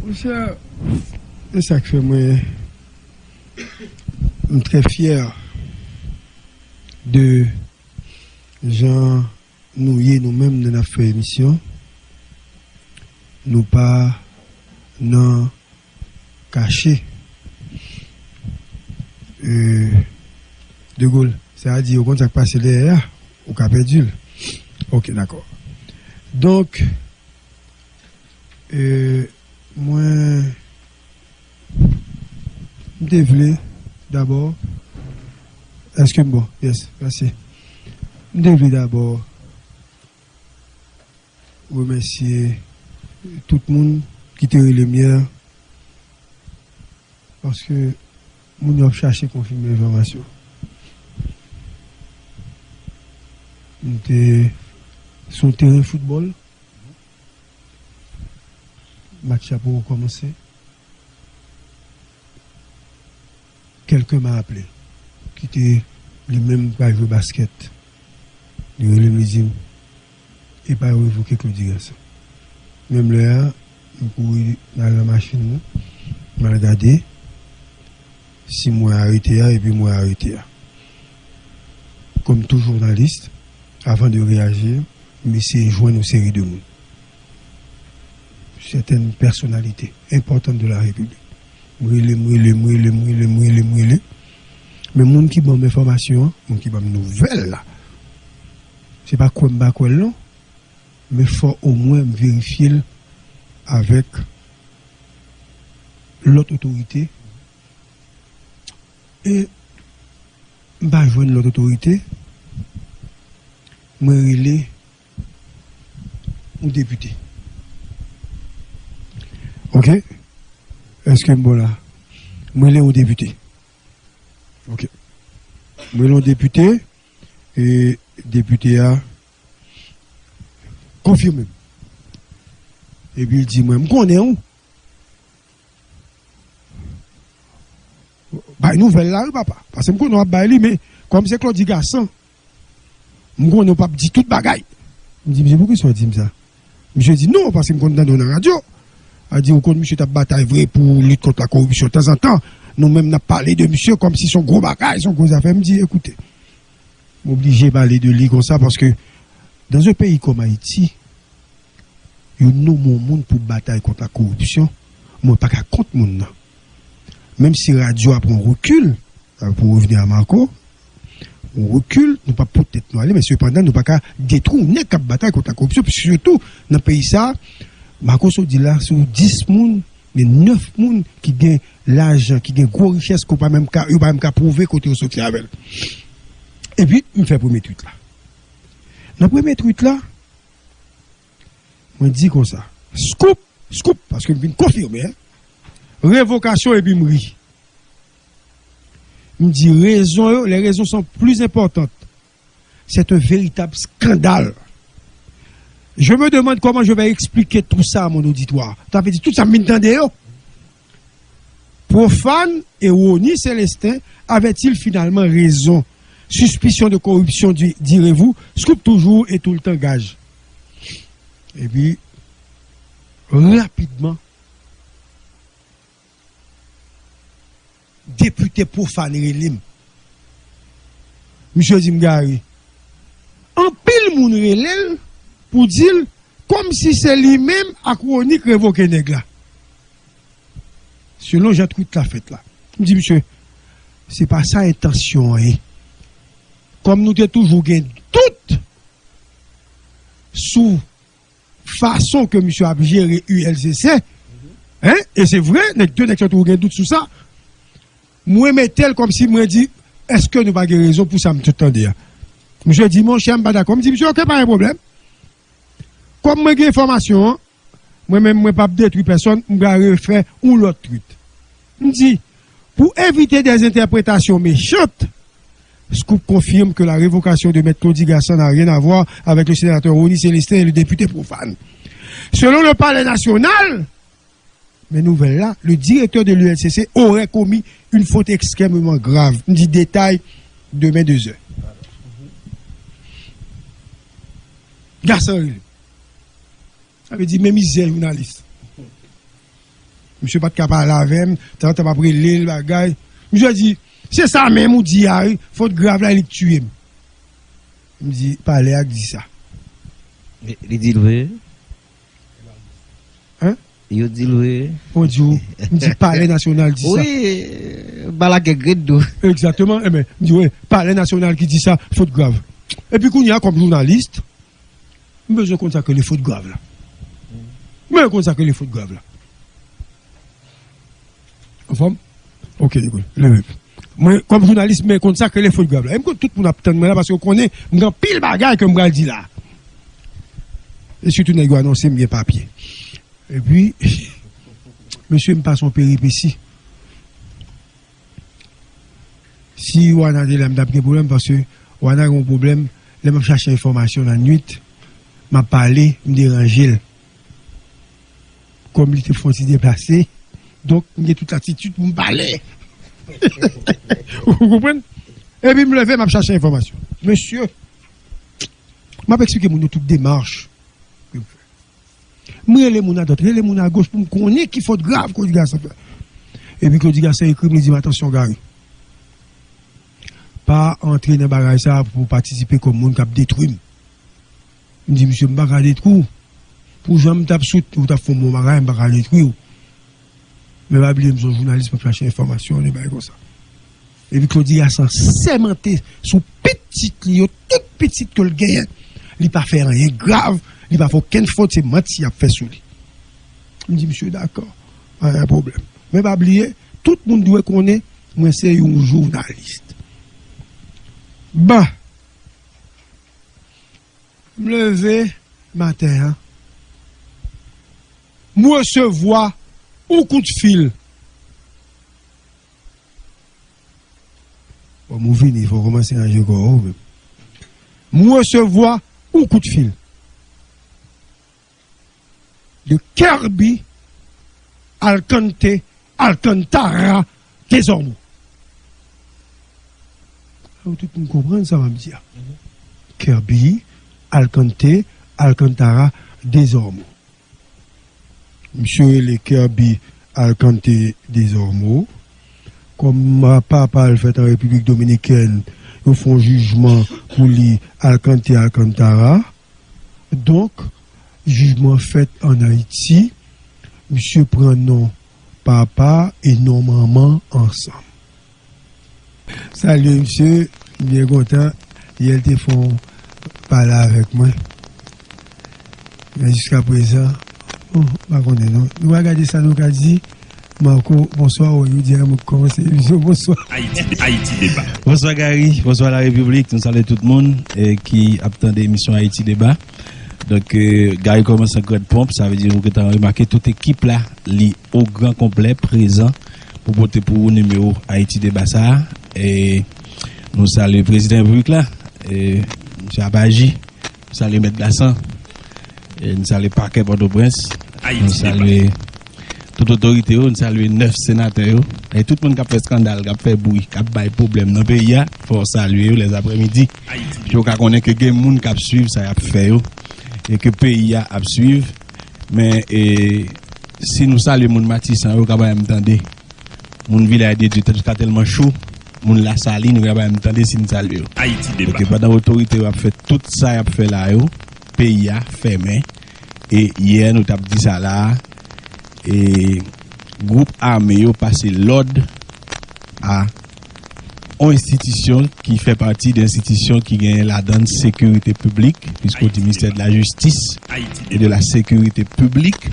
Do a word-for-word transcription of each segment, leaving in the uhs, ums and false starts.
Monchè, e sa k fè mwen, m trè fyè de jan nou ye nou menm lè n ap fè emisyon. Nou pa nan kache. E, De Gaulle, sa a di, ou konn sa k pase dèyè a, ou ka pèdi l. Ok, dakò. Donk, e, mwen, m te vle, dabò, èske m bon? Yes, mèsi. M te vle dabò remèsye tout moun ki te rele m yè, paske moun yo ap chache konfime enfòmasyon. M te sou yon teren foutbòl, match la poko kòmanse. Quelqu'un m'a appelé, ki te li menm pral jwe baskèt. Li rele m, li di m, "Epa yo revoke Claudy Garcin." Menm lè a, m kouri nan machin mwen, m al gade si m wè arete a, epi m wè arete a. Kòm tou jounalis, avan de reyaji, m eseye jwenn yon seri de moun. Sètèn pèsonalite enpòtan de la Repiblik. M rele, m rele, m rele, m rele, m rele, m rele. Men moun ki ban m enfòmasyon an, moun ki ban m nouvèl la, se pa kwè m pa kwè l non, men fò omwen m verifye l avèk lòt otorite. E m pa jwenn lòt otorite, mwen rele yon depite. Ok? Èske m bon la? Mwen rele yon depite. Ok. Mwen rele yon depite, e depite a konfime m. Epi l di mwen, "M konnen w." Bay nouvèl la wi, papa. Paske m konnen w ap bay li, men kòm se Claudy Garcin, m konnen w p ap di tout bagay. M di, "Misye, poukisa w di m sa?" Misye di, "Non, paske m konn tande w nan radyo." A di, "Ou konn misye t ap batay vre pou lit kont la koripsyon. Tanzantan, nou menm n ap pale de misye kòmsi se yon gwo bagay, se yon gwo zafè." M di, "Ekoute, m oblije pale de li konsa, paske dans un pays comme Haïti, yo nonmen yon moun pou batay kont la koripsyon, mwen pa ka kont moun nan." Menm si radyo a pran rekil, pou revni a Marco, yon rekil, nou pa pot tèt nou ale, men sepandan, nou pa ka detwi yon nèg k ap batay kont la koripsyon, sitou nan peyi sa a, Marco Sodi la, sou dis moun, gen nèf moun ki gen lajan, ki gen gwo richès, ke w pa menm ka, yo pa menm ka pwouve kote yo soti avè l. Epi, m fè premye twit la. Nan premye twit la, mwen di konsa, scoop, scoop, paske m vin konfime, hein. Revokasyon epi m ri. M di, raison yo, les raisons sont plus importantes. C'est un véritable scandale. Je me demande comment je vais expliquer tout ça à mon auditoire. Sa vle di tout sa m vin tande yo. Profane et Rony Célestin avaient-ils finalement raison? Suspicion de corruption, di- direz-vous, Scoop toujours et tout le temps gage. Epi, rapidman, depite Profane rele m. Misye di m, "Gary, anpil moun rele l pou di l kòmsi se li menm ak Rony k revoke nèg la." Selon jan twit la fèt la. M di, "Misye, se pa sa entansyon an ye." Kòm nou te toujou gen dout sou fason ke misye ap jere U L C C, hein, e se vre, nèg, de nèg sa toujou gen dout sou sa, mwen mete l kòmsi mwen di, èske nou pa gen rezon pou sa m sot tande a? Misye di, "Monchè, m pa dakò." M di, "Misye, ok, pa gen pwoblèm." Kòm mwen gen enfòmasyon an, mwen menm, mwen p ap detwi pèsonn, m pral refè yon lòt twit. M di, pour éviter des interprétations méchantes, Scoop confirme que la révocation de Maître Claudy Garcin n'a rien à voir avec le sénateur Rony Célestin et le député Profane. Selon le Palais National, men nouvèl la, le directeur de l'U L C C aurait commis une faute extrêmement grave. M di detay demen de zè. Garcin rele. Sa vle di men mizè jounalis. Misye pa t ka pale avè m, tanzantan m ap rele l, bagay. Misye di, se sa menm ou di a, wi, fot grav la, li k tiye m. M di, palè a k di sa. Li, li di l vre? Hein? Yo di l vre. Bon, di w, m di palè nasyonal di sa. Wi, balagè gred do. Egzakteman, enben, m di, wi, palè nasyonal ki di sa, fot grav. Epi kounye a, kòm jounalis, m bezwen konn sa k rele fot grav la. M bezwen konn sa k rele fot grav la. Anfòm? Ok, good. Leve. Mwen, kòm jounalis, mwen konn sa k rele fot grav la. E m konn tout moun ap tann mwen la, paske yo konnen m gen anpil bagay ke m pral di la. E sitou nèg yo anonse m gen papye. Epi, mesye, m pase yon peripesi. Si Wana te la, m t ap gen pwoblèm, paske Wana gen yon pwoblèm, lè m ap chache enfòmasyon lannwit, m ap pale, m deranje l. Kòm li te fè yon ti deplase, donk, m gen tout latitid pou m pale. Ou konprann? Epi m leve, m ap chache enfòmasyon. Mesye, m ap eksplike moun yo tout demach ke m fè. M rele moun adwat, rele moun agoch pou m konnen ki fot grav Claudy Gassant fè. Epi Claudy Gassant ekri m, li di m, "Atansyon, Gary. Pa antre nan bagay sa a pou patisipe kòm moun k ap detwi m." M di, "Misye, m pa ka detwi w. Pou jan m t ap sout, ou t ap fè yon bon bagay, m pa ka detwi w." Men pa bliye, m se yon jounalis, m ap chache enfòmasyon, de bagay konsa. Epi Claudy Gassant sèmante sou pitit li yo, tout pitit ke l genyen, li pa fè anyen grav, li pa fè okenn fot, se manti y ap fè sou li. M di, "Misye, dakò, pa gen pwoblèm." Men pa bliye, tout moun dwe konnen, mwen se yon jounalis. Bon, m leve maten an, m resevwa yon kout fil. Bon, m ou vini, fò w kòmanse ranje kò w menm. M resevwa yon kout fil de Kirby Alcante Alcantara Desormeaux. Fò tout moun konprann sa m ap di a. Kirby Alcante Alcantara Desormeaux. Misye rele Kirby Alcante Desormeaux. Kòm papa l fèt an Repiblik Dominikèn, yo fè yon jijman pou li Alcante Alcantara. Donk, jijman fèt ann Ayiti, misye pran non papa e non manman ansanm. Salye misye, m byen kontan. Yè l te fè yon pale avèk mwen. Men jiskaprezan, bon, m pa konnen non. Nou va gade sa nou ka di. Marco, bonswa. Wi, ou di a moun k kòmanse emisyon, bonswa. Ayiti, Ayiti Deba. Bonswa Gary, bonswa Larepiblik. Nou salye tout moun eh, ki ap tande emisyon Ayiti Deba. Donk, eh, Gary kòmanse an grande pompe, sa vle di nou gentan remake tout ekip la, li o gran konplè, prezan pou pote pou ou nimewo Ayiti Deba sa a. E nou salye prezidan repiblik la, e, misye Apaji, nou salye mèt Blasan, e, nou salye pakè Pòtoprens, nou salye tout otorite yo, nou salye nèf senatè yo, e tout moun k ap fè eskandal, k ap fè bri, k ap bay pwoblèm nan peyi a, fò w salye yo lèzaprèmidi. Pou yo ka konnen ke gen moun k ap swiv sa y ap fè yo, e ke peyi a ap swiv. Men, e, si nou salye moun Matisan yo, ka pa menm tande. Moun Vilaj de Dye, tèt ka tèlman cho, moun Lasalin, nou ka pa menm tande si n salye yo. Ayiti Deba. Donk, pandan otorite yo ap fè tout sa y ap fè la yo, peyi a fèmen. E yè, nou t ap di sa la a, e gwoup ame yo pase lòd a yon enstitisyon ki fè pati de enstitisyon ki genyen ladan l sekirite piblik, piske w di ministè de la jistis e de la sekirite piblik,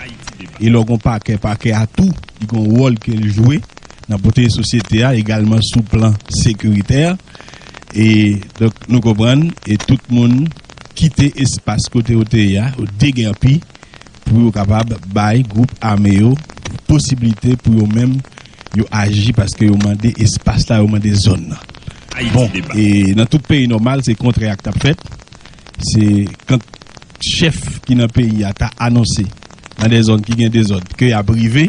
e lè w gen yon pakè, pakè a tou, li gen yon wòl ke l jwe nan pwoteje sosyete a, egalman sou plan sekiritè. E, donk, nou konprann, e tout moun kite espas kote yo te ye a, yo degèpi, pou yo kapab bay gwoup ame yo posiblite pou yo menm yo aji, paske yo mande espas la, yo mande zòn nan. Bon, e nan tout peyi nòmal, se kontrè a k t ap fèt. Se kan chèf ki nan peyi a ta anonse nan de zòn ki gen dezòd ke y ap rive,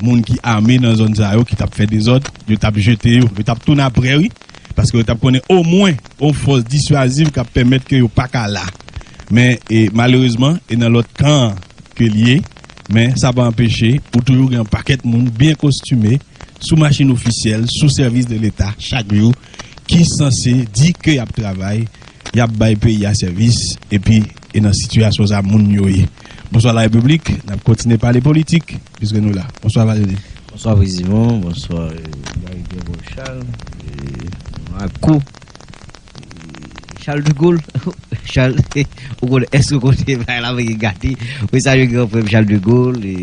moun ki ame nan zòn sa yo ki t ap fè dezòd, yo t ap jete yo, yo t ap tounen apre, wi. Paske yo t ap konnen omwen yon fòs diswaziv k ap pèmèt ke yo pa ka la. Men, e, malerezman, e nan lòt kan an ke l ye, Men sa pa anpeche ou toujou gen yon pakèt moun byen kostime sou machin ofisyèl, sou sèvis de Leta chak jou, ki sanse di ke y ap travay, y ap bay peyi a sèvis, epi e nan sitiyasyon sa moun yo ye. Bonswa la Repiblik, n ap kontinye pale politik, piske nou la. Bonswa Valery. Bonswa Prezimon, bonswa Gary Pierre Paul Charles, Marco, Charles de Gaulle. Charles, ou konnen, èske ou konnen bagay la mwen gate? Mwen salye gran frè m Charles de Gaulle,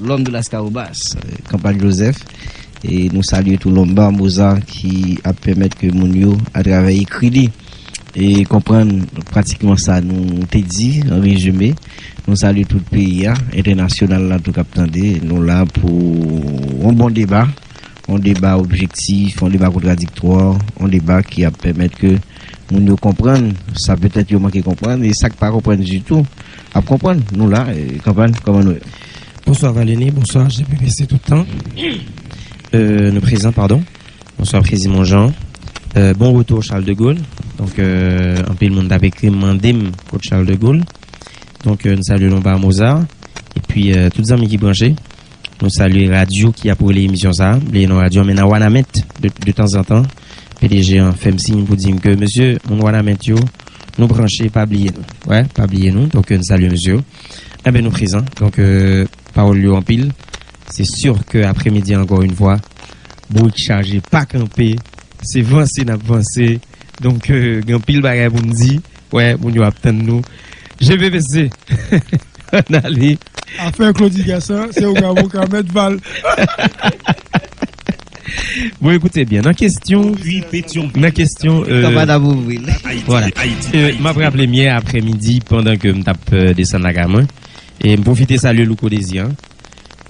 l'homme de Lascahobas, Kanpal Joseph. E nou salye tou Lomba Moza ki ap pèmèt ke moun yo, atravè ekri li, e konprann pratikman sa nou te di, an rezime. Nou salye tout peyi a, entènasyonal la tou k ap tande. Nou la pou yon bon deba, yon deba objektif, yon deba kontradiktwa, yon deba ki ap pèmèt ke moun yo konprann sa petèt yo manke konprann, e sa k pa konprann ditou ap konprann. Nou la, e, Kanpal, kòman nou ye? Bonswa Valeni, bonswa G P P C tout tan. Euh, nou prezan, padon. Bonswa Prezimon Jean. Euh, bon retour Charles de Gaulle. Donk, euh, anpil moun t ap ekri m mande m kot Charles de Gaulle. Donk, euh, nou salye Lomba Mozart. Epi, euh, tout zanmi ki branche. Nou salye radyo ki ap rele emisyon sa a. Bliye non radyo a, men nan Wanament, de, de tanzantan, P D G an fè m siy pou di m ke, mesye, moun Wanament yo, nou branche, pa bliye nou. Wè, pa bliye nou. Donk, euh, nou salye mesye yo. Enben, nou prezan. Donk, euh, pawòl yo anpil. Se si ke aprèmidi, ankò yon fwa, bourik chaje, pa kanpe, se vanse n ap vanse. Donk, euh, gen anpil bagay pou m di. Wè, moun yo ap tann nou. G P P C, ann ale. Afè Claudy Gassan, se ou ka, ou ka mèt val. Bon, ekoute byen, nan kesyon, nan kesyon, euh, Kanpal ap ouvri l. Vwala. Euh, m ap raple m yè aprèmidi, pandan ke m t ap, euh, desann lakay mwen, e m pwofite salye Louko Dezi, an.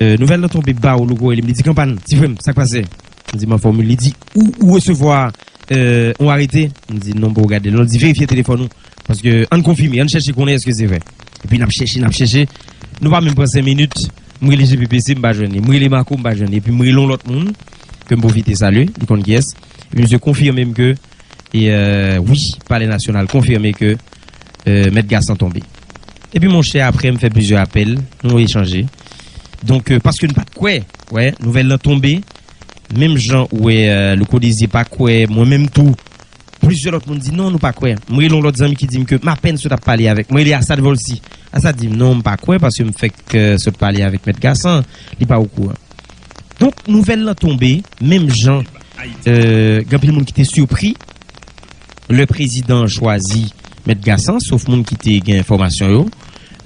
Euh, nouvèl lan tonbe, baw, Louko rele m, li di, Kanpal, ti frè m, sa k pase? M di, m anfòm wi. Li di, ou, ou resevwa, euh, yon arete? M di, non, m poko gade l non. Li di, verifye telefòn ou, paske ann konfime, ann chèche konnen èske se vre. Epi n ap chèche, n ap chèche. Nou pa menm pran senk minit. M rele G P P C, m pa jwenn li. M rele Marco, m pa jwenn li. Epi m rele yon lòt moun ke m pwofite salye, li konn kiyès. Epi misye konfime m ke, e, euh, wi, Palè Nasyonal konfime ke, euh, Mèt Gassan tonbe. Epi monchè, aprè m fè plizyè apèl, nou echanje. Donk, euh, paske n pa t kwè, wè, nouvèl lan tonbe, menm jan ou wè, euh, Louko Dezi pa kwè, mwen menm tou, plizyè lòt moun di, non, nou pa kwè. M rele yon lòt zanmi ki di m ke m apèn sot ap pale avèk, m rele Asad Volcy. Asad di m, non, m pa kwè, paske m fèk, euh, sot pale avèk Mèt Gassan, li pa okouran. Donk, nouvèl lan tonbe, menm jan, euh, gen anpil moun ki te sipri lè prezidan chwazi Mèt Gassan, sof moun ki te gen enfòmasyon yo.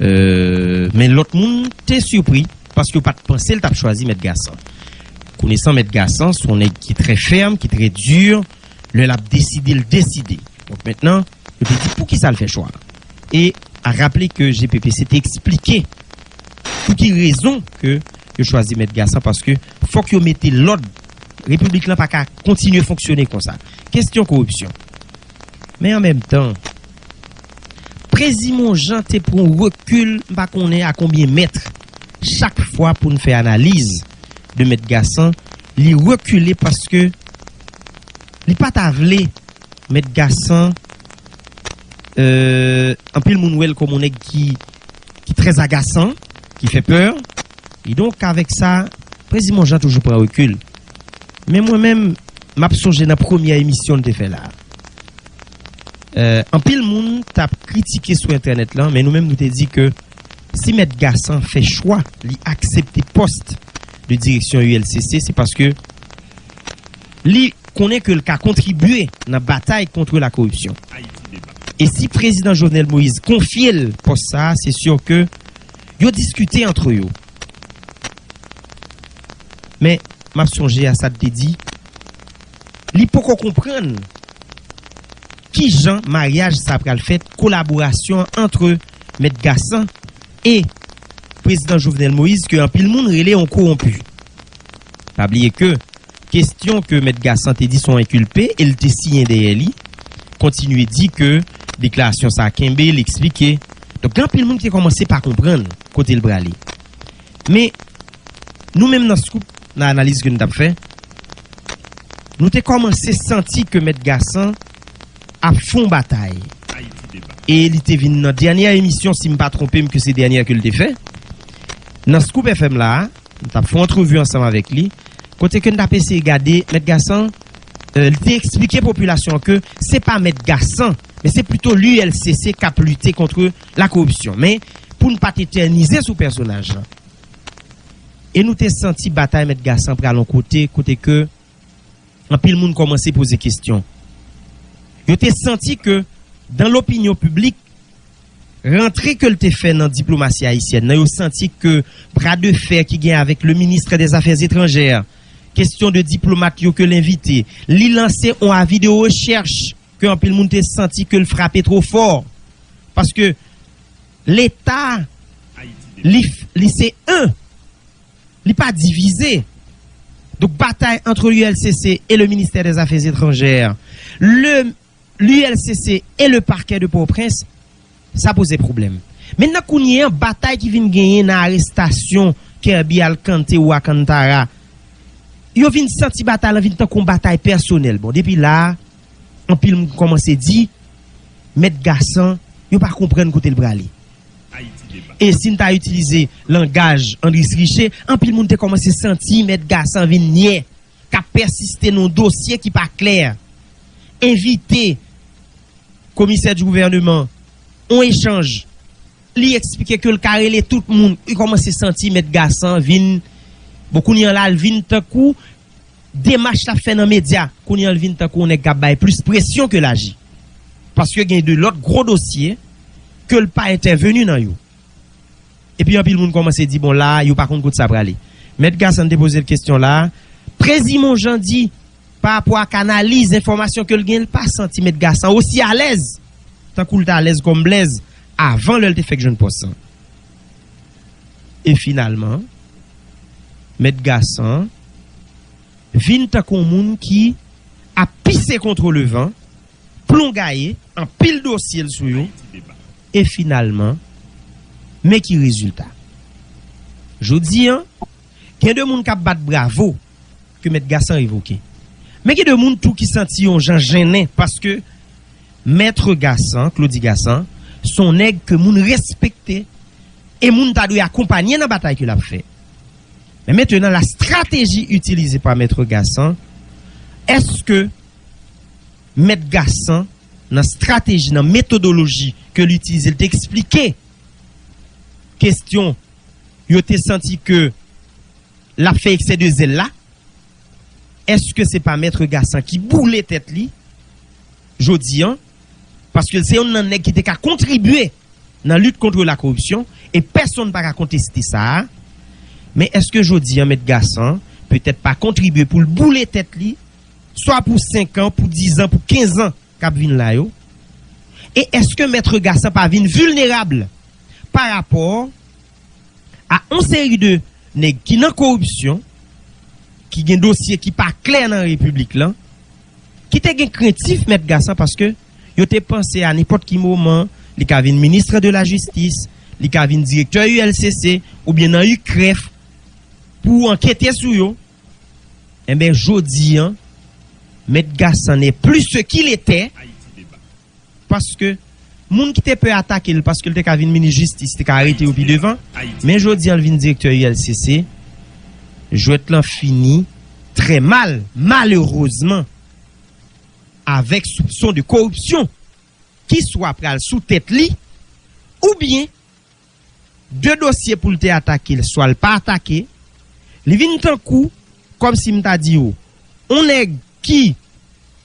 Euh, men lòt moun te sipri, paske yo pa t panse l t ap chwazi Mèt Gassan. Konesan Mèt Gassan, se yon nèg ki trè fèm, ki trè di, lè l ap deside, l deside. Donk, mentnan, yo te di, poukisa l fè chwa a? E a raple ke G P P C te eksplike pou ki rezon ke yo chwazi Mèt Gassan, paske fòk yo mete lòd. Repiblik lan pa ka kontinye fonksyone konsa. Kesyon koripsyon. Men an menm tan, Prezimon Jean te pran rekil, m pa konnen a konbyen mèt, chak fwa pou n fè analiz de Mèt Gassan, li rekile paske li pa ta vle Mèt Gassan, euh, anpil moun wè l kòm yon nèg ki, ki trè agasan, ki fè pè. E donk, avèk sa, Prezimon Jean toujou pran rekil. Men mwen menm, m ap sonje nan premyè emisyon n te fè la. Euh, anpil moun t ap kritike sou entènèt lan, men nou menm nou te di ke si Mèt Gassan fè chwa, li aksepte pòs de direksyon U L C C, se paske li konnen ke l ka kontribye nan batay kont la koripsyon. E si prezidan Jovenel Moïse konfye l pòs sa a, se si ke yo diskite antre yo. Men, m ap sonje a sa l te di, li poko konprann kijan maryaj sa pral fèt, kolaborasyon antre Mèt Gassan e prezidan Jovenel Moïse, ke anpil moun rele yon kowonpi. Pa bliye ke kesyon ke Mèt Gassan te di se yon enkilpe e l te siyen dèyè li, kontinye di ke deklarasyon sa a kenbe, l eksplike. Donk, gen anpil moun ki te kòmanse pa konprann kote l prale. Men, nou menm nan Scoop, nan analiz ke nou t ap fè, nou te kòmanse santi ke Mèt Gassan ap fè yon batay. E li te vin nan dènyè emisyon, si m pa twonpe m, ke se dènyè ke l te fè. Nan Scoop F M la, m t ap fè yon antrevi ansanm avèk li, kote ke n t ap eseye gade Mèt Gasan, euh, li te eksplike popilasyon an ke se pa Mèt Gasan, men se plito l'U L C C k ap lite kont la koripsyon. Men, pou n pa t etènize sou pèsonaj lan, e nou te santi batay Mèt Gasan pral yon kote, kote ke anpil moun kòmanse poze kesyon. Yo te santi ke, dan lopinyon piblik, rantre ke l te fè nan diplomasi ayisyèn nan, yo santi ke bra de fè ki gen avèk le ministre des Affaires étrangères, kesyon de diplomat yo ke l envite, li lanse yon avi de rechèch ke anpil moun te santi ke l frape two fò. Paske Leta, li, li se en, li pa divize. Donk, batay entre l'U L C C et le ministère des Affaires étrangères, le, l'U L C C et le parquet de Port-au-Prince, sa poze pwoblèm. Mentnan, kounye an, batay ki vin genyen nan arestasyon Kirby Alcante ou Alcantara, yo vin santi batay lan vin tankou yon batay pèsonèl. Bon, depi la, anpil moun kòmanse di, Mèt Gasan, yo pa konprann kote l prale. E si n ta itilize langaj Andris Riché, anpil moun te kòmanse santi Mèt Gasan vin nyè, k ap pèsiste nan yon dosye ki pa klè. Envite komisè di gouvèneman, yon echanj, li eksplike ke l ka rele tout moun, li kòmanse santi Mèt Gasan vin, bon, kounye an la, l vin tankou demach l ap fè nan medya, kounye an l vin tankou yon nèg k ap bay plis presyon ke l aji. Paske gen de lòt gwo dosye ke l pa entèveni nan yo. Epi anpil moun kòmanse di, bon, la, yo pa konn kot sa prale. Mèt Gasan te poze l kesyon la, Prezimon Jan di, pa rapò ak analiz enfòmasyon ke l gen, l pa santi Mèt Gasan osi alèz tankou l t alèz kòm Blèz avan lè l te fèk jwenn pòs lan. E finalman, Mèt Gasan vin tankou yon moun ki ap pise contre le vent, plongaye, anpil dosye l sou yo, e finalman, men ki rezilta. Jodi an, gen de moun k ap bat bravo ke Mèt Gasan revoke. Men gen de moun tou ki santi yon jan jennen paske Mèt Gasan, Claudy Gasan, se yon nèg ke moun respekte e moun ta dwe akonpanye nan batay ke l ap fè. Men mentnan, la stratégie utilisée par Mèt Gasan, èske Mèt Gasan, nan strateji, nan metodoloji ke l itilize, l te eksplike kesyon yo te santi ke l ap fè eksè de zèl la, èske se pa Mèt Gasan ki boule tèt li jodi an? Paske l se youn nan nèg ki te ka kontribye nan lit kont la koripsyon, e pèsonn pa ka konteste sa a. Men èske jodi an, Mèt Gasan petèt pa kontribye pou l boule tèt li, swa pou senk an, pou diz an, pou kenz an k ap vin la yo? E èske Mèt Gasan pa vin vilnerab pa rapò a yon seri de nèg ki nan koripsyon, ki gen dosye ki pa klè nan repiblik lan, ki te gen krentif Mèt Gasan paske yo te panse a nenpòt ki moman, li ka vin minis de la jistis, li ka vin direktè U L C C, oubyen nan U C R E F, pou ankete sou yo. Enben, jodi an, Mèt Gasan n'est plus ce qu'il était, paske moun ki te pè atake l paske l te ka vin minis jistis te ka arete yo pi devan. Men jodi an, l vin direktè U L C C. Jwèt lan fini trè mal, malerezman, avèk soupson de koripsyon ki swa pral sou tèt li, oubyen de dosye pou l te atake l, swa l pa atake, li vin tankou, kòmsi m ta di w, yon nèg ki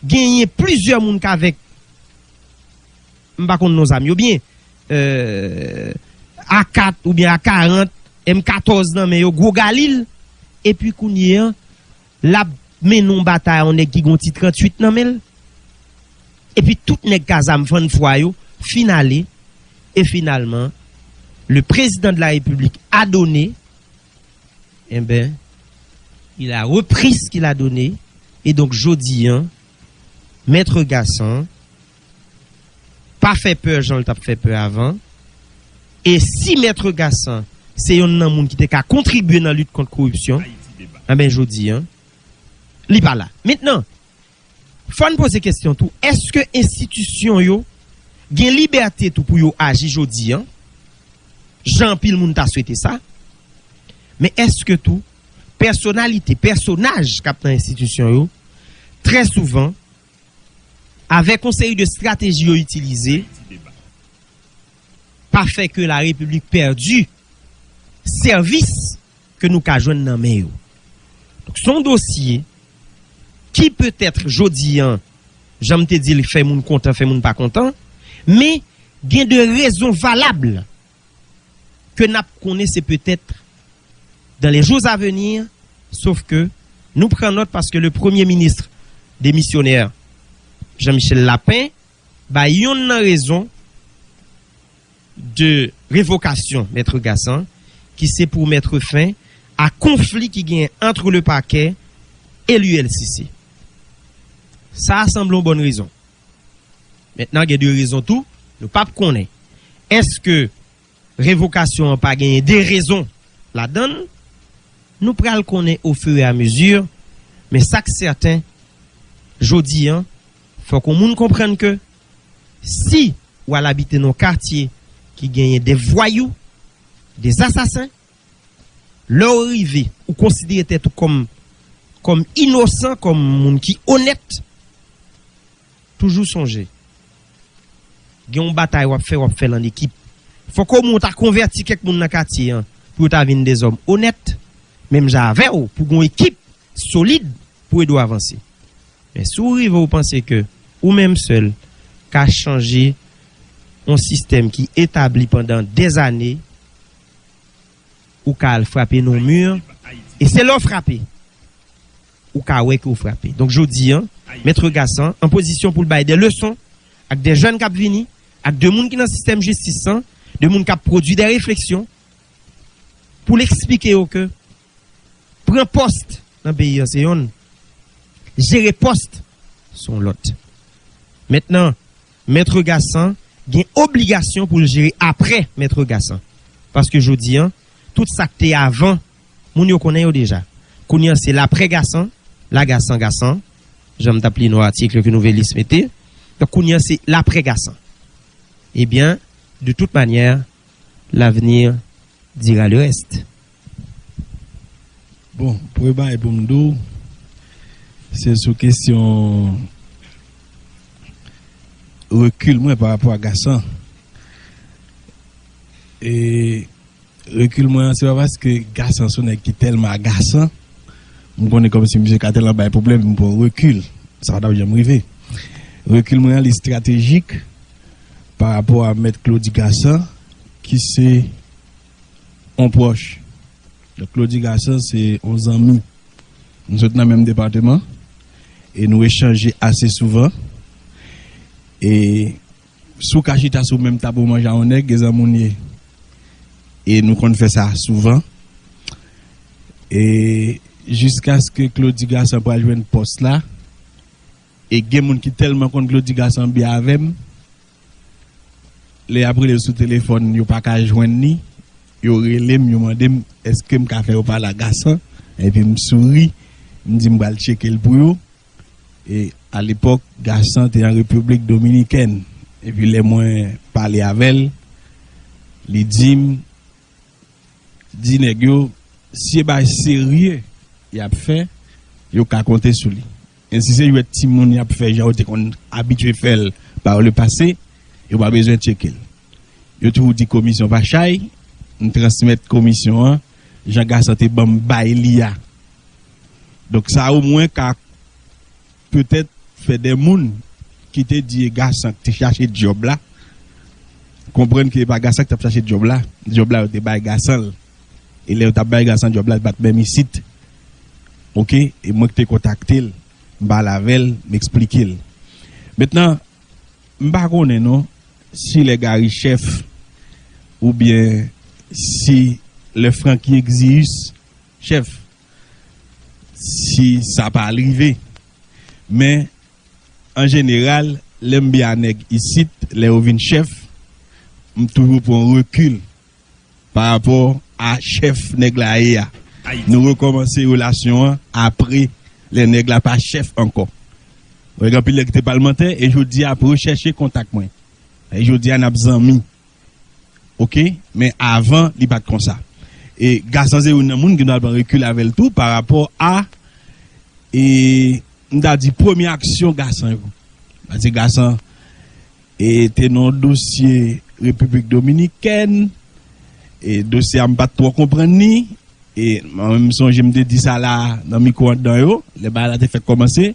genyen plizyè moun k avèk, m pa konn non zam yo byen, euh, A kat oubyen A karant, M katòz nan men yo, gwo galil, epi kounye an, l ap mennen yon batay a yon nèg ki gen yon ti tranntuit nan men l. Epi tout nèg k a zam fann fwa yo fin ale. E finalman, le président de la République a donné, eh ben, il a repris ce qu'il a donné. E donk, jodi an, Mèt Gasan pa fè pè jan l t ap fè pè avan. E si Mèt Gasan se yonn nan moun ki te ka kontribye nan lit kont koripsyon, enben, jodi an, li pa la. Mentnan, fò n poze kesyon tou, èske enstitisyon yo gen libète tou pou yo aji jodi an, jan anpil moun ta swete sa? Men èske tou pèsonalite, pèsonaj k ap nan enstitisyon yo, trè souvan, avèk yon seri de estrateji yo itilize, pa fè ke la Repiblik pèdi sèvis ke nou ka jwenn nan men yo. Donk, se yon dosye ki petèt jodi an, jan m te di l, fè moun kontan, fè moun pa kontan, men gen de rezon valab ke n ap konnen se petèt dans les jours à venir, sof ke nou pran nòt paske le premye minis demisyonè Jean-Michel Lapin bay yonn nan rezon de revokasyon Mèt Gassan, ki se pou mèt fen a konfli ki genyen ant le pakè e l'U L C C. Sa a sanble yon bòn rezon. Mentnan, gen de rezon tou, nou p ap konnen. Èske revokasyon an pa genyen de rezon ladan l? Nou pral konnen ofiriamezi, men sa k sèten, jodi an, fòk yon moun konprann ke si w al abite nan yon katye ki genyen de vwayou, de asasen, lè w rive, ou konsidere tèt ou kòm, kòm inosan, kòm moun ki onèt, toujou sonje, gen yon batay w ap fè, w ap fè l an ekip. Fòk omwen w ta konvèti kèk moun nan katye an pou yo ta vin de zòm onèt, menm jan avè w, pou gen yon ekip solid pou ede w avanse. Men si w rive w panse ke ou menm sèl ka chanje yon sistèm ki etabli pandan dèzane, ou ka al frape nan yon mi, e se lè w frape, ou ka wè ke w frape. Donk, jodi an, Mèt Gassan an pozisyon pou l bay de leson ak de jèn k ap vini, ak de moun ki nan sistèm jistis lan, de moun k ap pwodui de refleksyon, pou l eksplike yo ke pran pòs nan peyi an se yonn, jere pòs se yon lòt. Mentnan, Mèt Gassan gen obligasyon pou l jere apre Mèt Gassan. Paske jodi an, tout sa k te avan, moun yo konnen yo deja. Kounye an se laprè Gassan, la Gassan Gassan, jan m t ap li nan atik ke Nouvèlis mete. Donk, kounye an se laprè Gassan. Ebyen, de toute manière, l'avenir dira le reste. Bon, premye bagay pou m di w, se sou kesyon rekil mwen pa rapò a Gassan. E rekil mwen an, se pa paske Gassan se yon nèg ki tèlman agasan, m konnen kòmsi misye ka tèlman bay pwoblèm, m pran rekil. Sa pa t ap janm rive. Rekil mwen an, li estratejik pa rapò a Mèt Claudy Gassan, ki se yon pwòch. Donk, Claudy Gassan se yon zanmi. Nou sot nan menm depatman e nou echanje ase souvan. E si w ka chita sou menm tab ou manje a yon nèg, gen zanmi w ye. E nou konn fè sa souvan. E jiskaske Claudy Gassan pral jwenn pòs la, e gen moun ki tèlman konn Claudy Gassan byen avè m, lè y ap rele l sou telefòn, yo pa ka jwenn li, yo rele m, yo mande m èske m ka fè yo pale a Gassan, epi m souri, m di m pral tcheke l pou yo. E alepòk, Gassan te an Repiblik Dominikèn, epi lè mwen pale avè l, li di m, di nèg yo, si e bagay serye y ap fè, yo ka konte sou li. E si se jwèt timoun y ap fè, jan yo te konn abitye fè l par le passé, yo pa bezwen tcheke l. Yo toujou di komisyon pa chay, m transmèt komisyon an, jan Gassan te ban m bay li a. Donk, sa omwen ka petèt fè de moun ki te di e Gassan ki te chache djòb la, konprann ke e pa Gassan ki t ap chache djòb la, djòb la yo te bay Gassan l. E lè yo t ap bay Gassan djòb la, li pa t menm isit. Oke? E mwen ki te kontakte l, m pale avè l, m eksplike l. Mentnan, m pa konnen non, si lè Gary chèf, oubyen si lè Francky Exius chèf, si sa pa al rive. Men, an jeneral, lè m byen a nèg isit, lè yo vin chèf, m toujou pran rekil pa rapò a chèf nèg la ye a. Nou rekòmanse relasyon an apre, lè nèg la pa chèf ankò. Ou wè, gen anpil nèg ki te palmantè, e jodi a ap rechèche kontak mwen. E jodi a n ap zanmi. Oke? Men avan, li pa t konsa. E Gasan se youn nan moun ki dwe pran rekil avè l tou pa rapò a, e, m ta di, premye aksyon Gasan yo. Paske Gasan, e, te nan yon dosye Repiblik Dominikèn, e dosye a m pa t twò konprann li, e mwen menm m sonje m te di sa la nan mikwo anndan yo, lè bagay la te fèk kòmanse,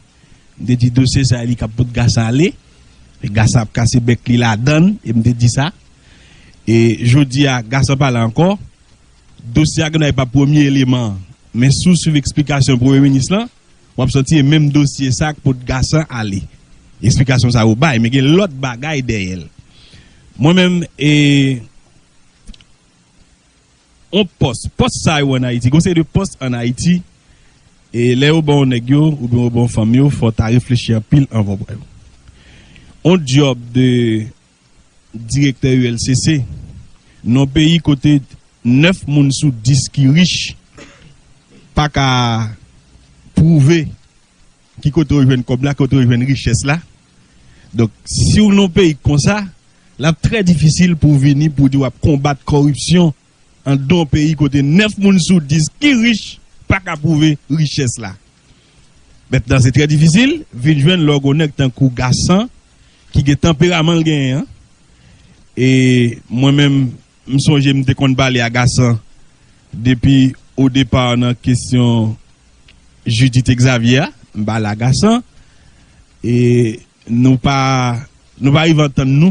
m te di dosye sa a li k ap pote Gasan ale, e Gasan ap kase bèk li ladan l, e m te di sa. E jodi a, Gasan pa la ankò, dosye a gen dwa pa premye eleman an, men si w swiv eksplikasyon premye minis lan, w ap santi e menm dosye sa k pote Gasan ale. Eksplikasyon sa yo bay, men gen lòt bagay dèyè l. Mwen menm, e, yon pòs, pòs sa yo ann Ayiti, gon seri de pòs ann Ayiti, e lè yo ba w nèg yo, oubyen yo ba w fanm yo, fò w ta reflechi anpil anvan w pran yo. Yon djòb de direktè U L C C, nan yon peyi kote nèf moun sou dis ki rich pa ka pwouve ki kote yo jwenn kòb la, kote yo jwenn richès la. Donk, si w nan yon peyi konsa, l ap trè difisil pou w vini pou w di w ap konbat kòripsyon anndan yon peyi kote nèf moun sou dis ki rich pa ka pwouve richès la. Mentnan, se trè difisil vin jwenn lè w gon nèg tankou Gasan ki gen tanperaman l genyen an. E mwen menm, m sonje m te konn pale a Gasan depi o depa nan kesyon Judith Exavier a. M pale a Gasan, e nou pa, nou pa rive antann nou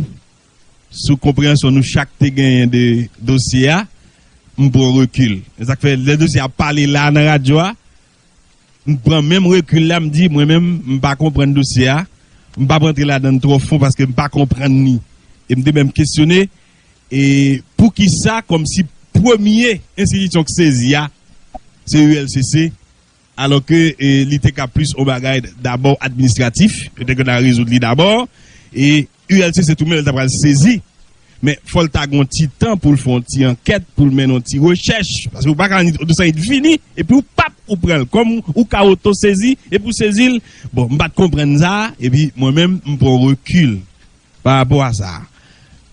sou konpreyansyon nou chak te genyen de dosye a. M pran rekil. E sa k fè lè dosye a pale la nan radyo a, m pran menm rekil la, m di, mwen menm, m pa konprann dosye a, m p ap rantre ladan l twò fon paske m pa konprann li. E m te menm kesyone, e poukisa, kòmsi premye enstitisyon k sezi a, se U L C C, alò ke, e, li te ka plis yon bagay dabò administratif, yo te konn al rezoud li dabò, e U L C C tou menm l ta pral sezi, men fò l ta gon ti tan pou l fè yon ti ankèt, pou l mennen yon ti rechèch, paske ou pa ka ni oto sa vini, epi ou p ap ou pran l, kòm ou ka oto sezi, epi ou sezi l. Bon, m pa t konprann sa, epi mwen menm, m pran rekil pa rapò a sa.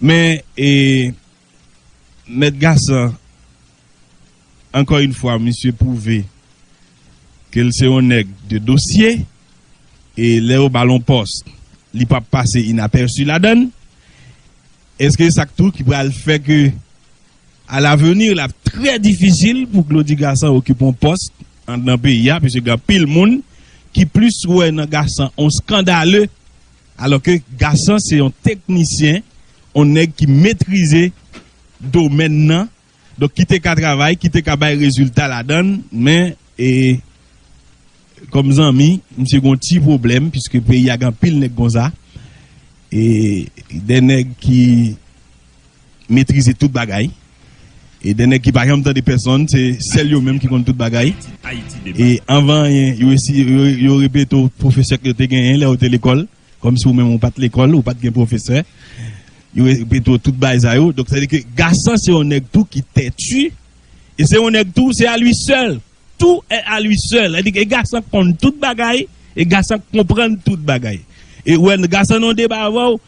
Men, e, Mèt Gasan, ankò yon fwa, misye pwouve ke l se yon nèg de dosye, e lè yo ba l yon pòs, li p ap pase inapèsi ladan l. Èske se sa k tou ki pral fè ke, alavni, l ap trè difisil pou Claudy Gasan okipe yon pòs anndan peyi a, piske gen anpil moun ki plis wè nan Gasan yon skandale, alò ke Gasan se yon teknisyen, yon nèg ki metrize domèn nan, donk ki te ka travay, ki te ka bay rezilta ladan l, men, e, kòm zanmi, misye gon ti pwoblèm, piske peyi a gen anpil nèg konsa, e, de nèg ki metrize tout bagay, e de nèg ki pa janm tande pèsonn, se sèl yo menm ki konn tout bagay. E anvan anyen, yo esi-, yo, yo repete w pwofesè ke yo te genyen lè yo te lekòl, kòmsi ou menm ou pa t lekòl, ou pa t gen pwofesè. Yo repete w tout bagay sa yo. Donk, sa vle di ke Gasan se yon nèg tou ki tèti, e se yon nèg tou, se a li sèl. Tout est à lui seul. Sa vle di ke Gasan konn tout bagay, e Gasan konprann tout bagay. E wè, Gasan nan yon deba avè w,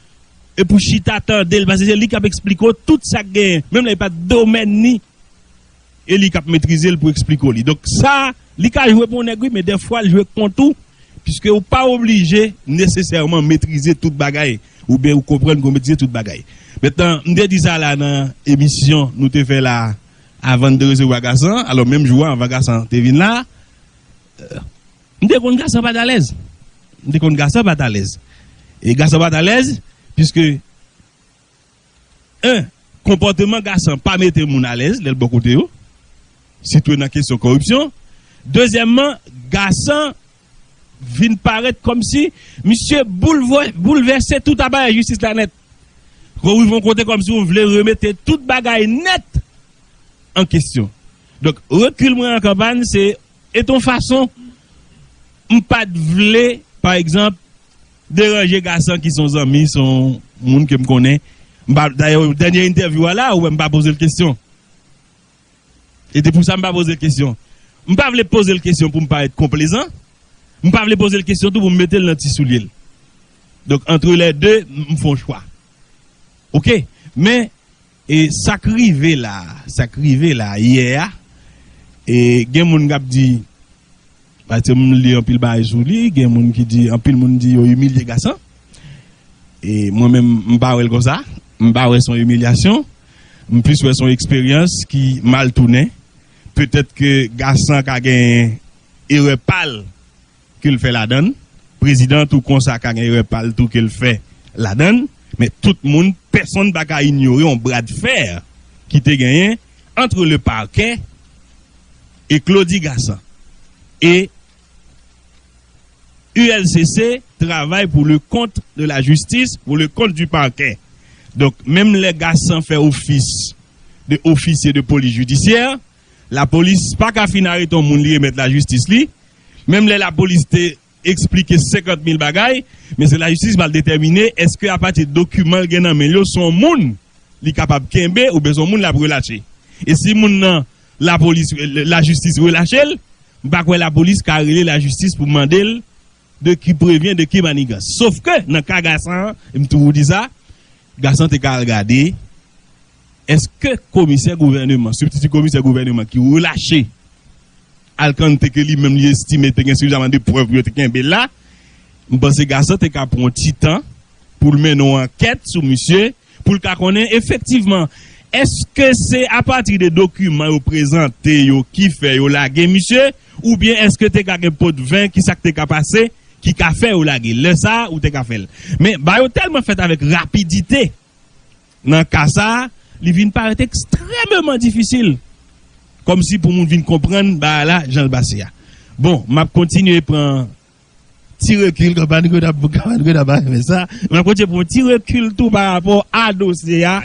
e pou chita tande l, paske se li k ap eksplike w tout sa k genyen. Menm lè e pa t domèn li, e li k ap metrize l pou eksplike w li. Donk sa, li ka jwe pou yon nèg wi, men dèfwa l jwe kont ou, piske ou pa oblije nesesèman metrize tout bagay, oubyen ou konprann ke w metrize tout bagay. Mentnan, m te di sa la nan emisyon nou te fè la, avan n te resevwa Gasan, alò menm jou a, anvan Gasan te vin la, euh, m te konn Gasan pa t alèz. M te konn Gasan pa t alèz. E Gasan pa t alèz, piske, en, konpòteman Gasan pa mete moun alèz lè l bò kote yo, sitou nan kesyon kòripsyon. Dezyèmman, Gasan vin parèt kòmsi misye boulvè-, boulvèse tout aparèy jistis la nèt. Ou rive yon kote kòmsi ou vle remete tout bagay nèt an kesyon. Donk, rekil mwen an kanpay, se, e t on fason, m pa t vle, pa egzanp, deranje Gasan ki se yon zanmi, se yon moun ke m konnen. M pa, dayè, dènye entèvyou a la, ou wè m pa poze l kesyon. E te pou sa m pa poze l kesyon. M pa vle poze l kesyon pou m parèt konplezan. M pa vle poze l kesyon tou pou m mete l nan ti soulye l. Donk, antre lè de, m, m fè yon chwa. Oke? Men, e sa k rive la, sa k rive la, yè a, E gen moun k ap di, paske m li anpil bagay sou li, gen moun ki di, anpil moun di yo imilye Gasan. E mwen menm, m pa wè l konsa. M pa wè s on imilyasyon. M plis wè s on eksperyans ki mal tounen. Petèt ke Gasan ka gen erè pa l ke l fè ladan l. Prezidan tou konsa ka gen erè pa l tou ke l fè ladan l. Men tout moun, pèsonn pa ka inyore yon bra de fè ki te genyen entre le parquet et Claudy Gasan. Et U L C C travaille pour le compte de la justice, pour le compte du parquet. Donk, menm lè Gasan fè ofis de ofisye de polis jidisyè, lapolis pa ka fin arete yon moun li remèt lajistis li. Menm lè lapolis te eksplike senkant mil bagay, men se lajistis pral detèmine èske apati de dokiman l gen nan men l yo, se yon moun li kapab kenbe oubyen se yon moun l ap relache. E si moun nan, lapolis, lajistis relache l, m pa kwè lapolis ka rele lajistis pou mande l de qui prévient, de qui manigance. Sof ke, nan ka Gasan an, e m toujou di sa, Gasan te ka al gade èske komisè gouvèneman, sibstitu komisè gouvèneman ki relache Alcante ke li menm li estime te gen sifizaman de prèv pou yo te kenbe l la, m panse Gasan te ka pran yon ti tan pou l mennen yon ankèt sou misye, pou l ka konnen efektivman, èske se apati de dokiman yo prezante yo ki fè yo lage misye, oubyen èske te ka gen potven, ki sa k te ka pase, ki ka fè yo lage l? Lè sa a, ou te ka fè l. Men, bagay yo tèlman fèt avèk rapidite nan ka sa a, li vin parèt ekstrèmeman difisil. Kòmsi pou moun vin konprann bagay la, jan l pase a. Bon, m ap kontinye pran ti rekil, konprann ke n ap, konprann ke n ap fè sa. M ap kontinye pran ti rekil tou pa rapò a dosye a.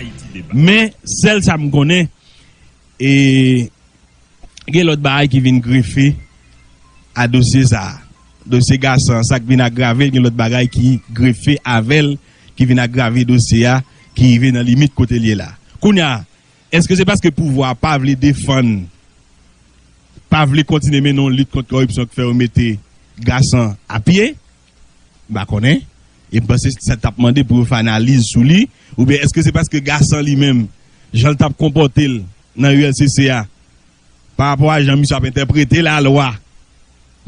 Men, sèl sa m konnen, e, gen lòt bagay ki vin grefe a dosye sa a. Dosye Gasan, sa k vin agrave l, gen lòt bagay ki grefe avè l, ki vin agrave dosye a, ki rive nan limit kote l ye la. Kounye a, èske se paske pouvwa a pa vle defann, pa vle kontinye mennen yon lit kont kòripsyon k fè yo mete Gasan a pye? M pa konnen. E m panse sa t ap mande pou yo fè analiz sou li. Oubyen èske se paske Gasan li menm, jan l t ap konpòte l nan U L C C a, pa rapò a jan misye ap entèprete lalwa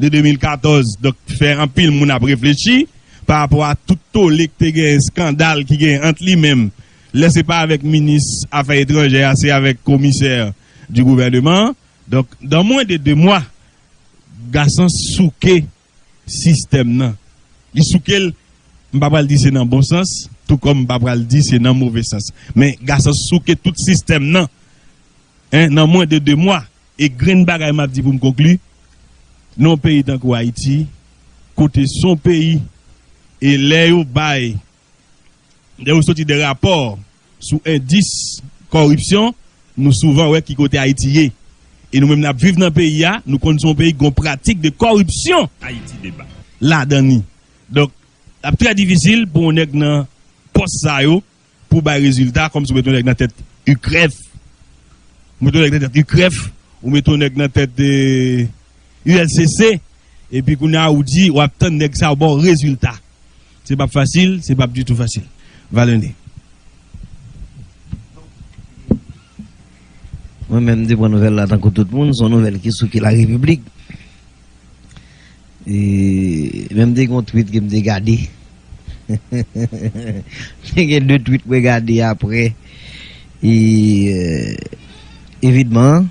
de de mil katòz, donk, fè anpil moun ap reflechi pa rapò a tout tole k te gen, eskandal ki gen ant li menm, lè se pa avèk minis afè etranjè a, se avèk komisè di gouvèneman. Donk, dans moins de deux mois, Gasan souke sistèm nan. Li souke l, m pa pral di se nan bon sans, tou kòm m pa pral di se nan move sans. Men Gasan souke tout sistèm nan, en, nan mwen de de mwa. E grenn bagay m ap di pou m konkli, nan yon peyi tankou Ayiti, kote s on peyi, e lè yo bay, lè yo soti de rapò sou endis kòripsyon, nou souvan wè ki kote Ayiti ye. E nou menm n ap viv nan peyi a, nou konn s on peyi k gon pratik de kòripsyon Ayiti deba ladan li. Donk, l ap trè difisil pou yon nèg nan pòs sa yo pou bay rezilta, kòmsi w mete yon nèg nan tèt UCREF. Ou mete yon nèg nan tèt UCREF, ou mete yon nèg nan tèt, eh, U L C C, epi kounye a ou di w ap tann nèg sa yo ba w rezilta. Se p ap fasil, se p ap ditou fasil. Valené. Mwen menm, m te pran nouvèl la tankou tout moun, s on nouvèl ki souke larepiblik. E menm te gon tweet ke m te gade. Te gen de tweet mwen gade apre, e, eh, evidman,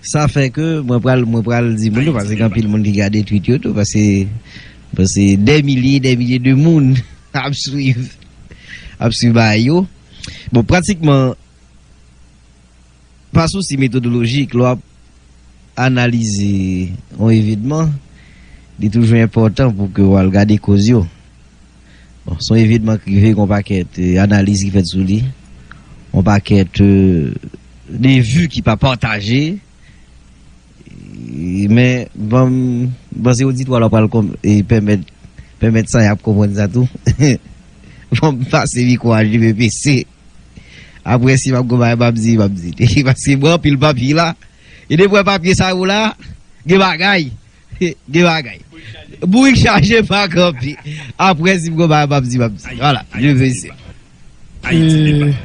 sa fè ke mwen pral, mwen pral di moun yo, paske gen anpil moun ki gade tweet yo tou, paske, paske dè milye, dè milye de moun ap swiv, ap swiv bagay yo. Bon, pratikman, pa sousi metodolojik, lè w ap analize yon evidman, li toujou enpòtan pou ke w al gade koz yo. Bon, s on evidman k rive, gen yon pakèt, eh, analiz ki fèt sou li, yon pakèt, eh, de vi ki pa pataje. Eh, men, ban m, ban se oditwa la pral konm-, eh, pèmèt, pèmèt sa y ap konprann sa tou. Ban m pase mikwo a J P P C. Apre, si m ap gon bagay m ap di, m ap di. Paske mwen anpil papye la. E depi w wè papye sa yo la, gen bagay. Gen bagay. Bourik chaje pa kanpe. Apre, si m gon bagay m ap di, m ap di. Vwala, je vais ici. Ayiti deba.